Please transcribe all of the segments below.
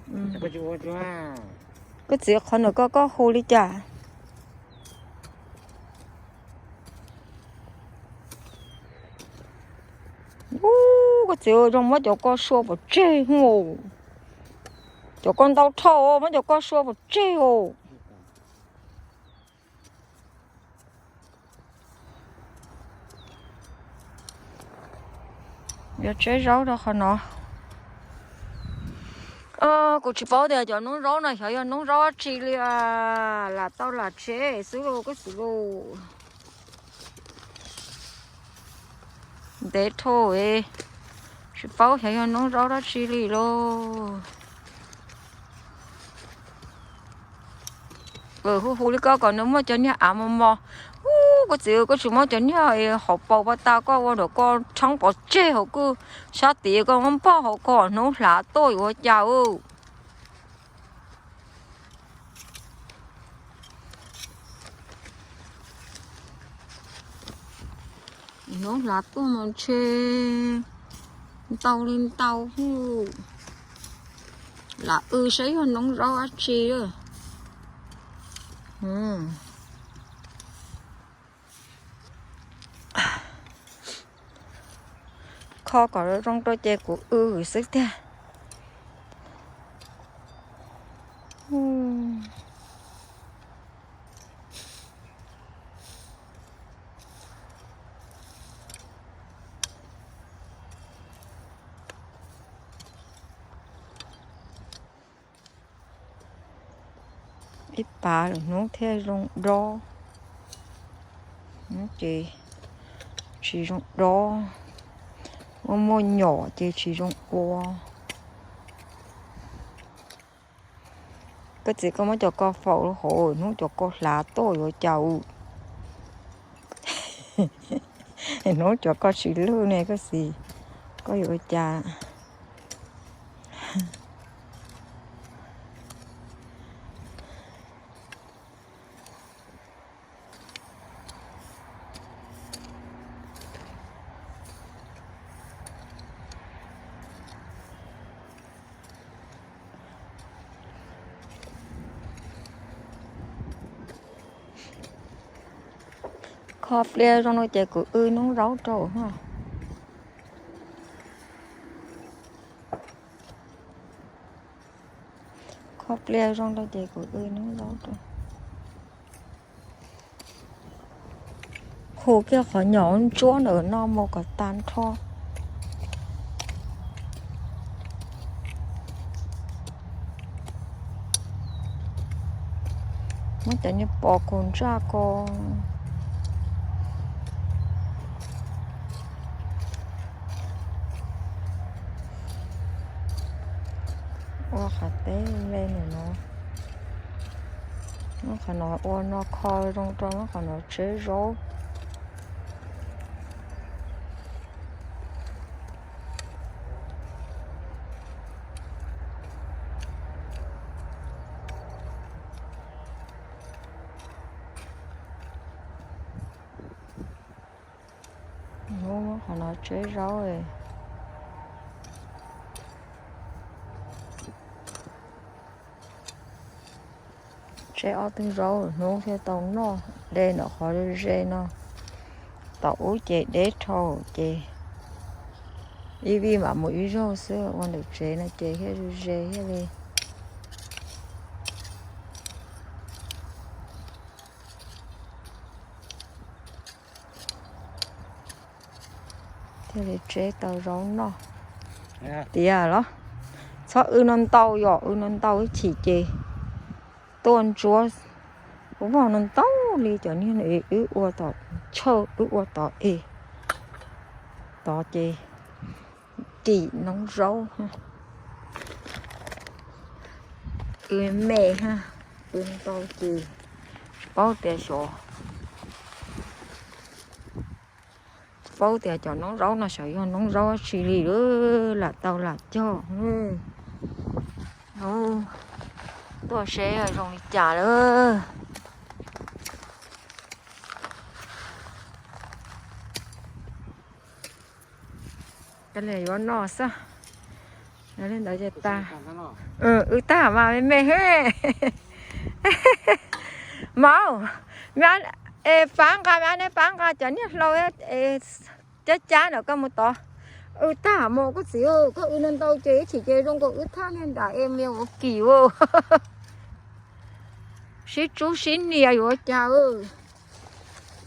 Koj txiv, qhov no koj, koj hu li cas? Ub, koj txiv, zoo muab cov ko sua pov tseg os. Cov ko ntau dhau, muab cov ko sua pov tseg os. Yuav tseb zaub rau qhov no. Kuv tsis paub tias cov noob zaub no xyov yog noob zaub dab tsi li. Lam tau lam tseb xwb lauj, koj txiv lauj. Ntev dhau, tsis paub xyov yog noob zaub dab tsi li lauj. Hu hu li koj kom nws muaj cov niag av mos mos. Ub, koj txiv, koj tsis muab cov niag hauv paus pas tas koj ua ntawm koj rheeb pov tseg hauv kuj sab tid, koj muab npog hauv koj hnub hlav tuaj yuav ua cas ub. Hnub hlav tuaj mas ntshe ntau li ntau hu. Lam w saib yog noob zaub dab tsi. Kho kom zoo rau ces kuv w xwb tiag. Ib pas lwm hnub thiaj zoo dob, ces tsis zoo dob. Muaj muaj nyom ces tsis zoo ua. Koj txiv, koj muab cov ko faus hauv, hnub cov ko hlav tuaj yuav cas ub. Hnub cov ko tsis lwj ne koj txiv, koj yuav ua cas? Kho pliaj zoo no ces kuv w noob zaub rau. Kho pliaj zoo rau ces kuv w noob zaub rau. Khu kiag qhov nyom ntsuab ntawm no mus kom tag nrho. Muab cov niag pos kaus ntsaj ko ua qhov teb le ntawm no. Muab qhov no ua no kho zoo rau, muab qhov no tseb zaub. Muab qhov no tseb zaub. Tseb ob tug zaub hnub thiaj tau noj. De ntawm qhov ze no, tom ub ces deb dhau ces ib vij mam mus ib zaug xwb, ua ntawm tsev no ces thiaj ze thiaj li, thiaj li tseb tau zaub noj. Tiag los? Txhob w no ntau, yog w no ntau ib chim ces tuaj ntsuab. Kuv vog no ntau li cov niag no, wb ua tom chawj, wb ua tom es tod ces dim noob zaub. W me ha, w ntau ces tsis paub tias xyov, tsis paub tias cov noob zaub no xyov yog noob zaub dab tsi li, lam tau lam cog. Tuaj seb zoo li cas lawm. Cov li yuav noj xwb. Li ntawd ces tag. Wb tag mas me me. Maum, es pab nqa, nej pab nqa cov niag hlau cab cab ntawm koj mus tod. Wb tag mas koj txiv, koj wb ntau ntau ces ib chim ces zoo nkaus wb thaj niag nram es me ua kim ua. Sib tsub sib nias yuav cas.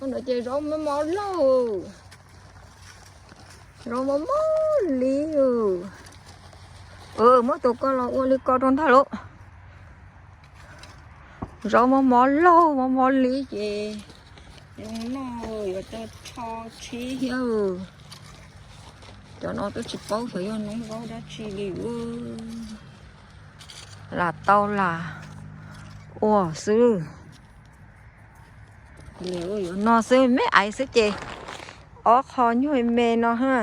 Ntawd ces zaub mos mos laug, zaub mos mos li. Muab tus ko los ua li ko rau ntag lauj. Zaub mos mos laug mos mos li ces zoo noj yuav tau tsho tsib thiab. Cov no twb tsis paub xyov yog noob zaub dab tsi li. Lam tau lam ua xwb. Yuav noj xwb, me aiv xwb ces ob qho nyuag me no ha.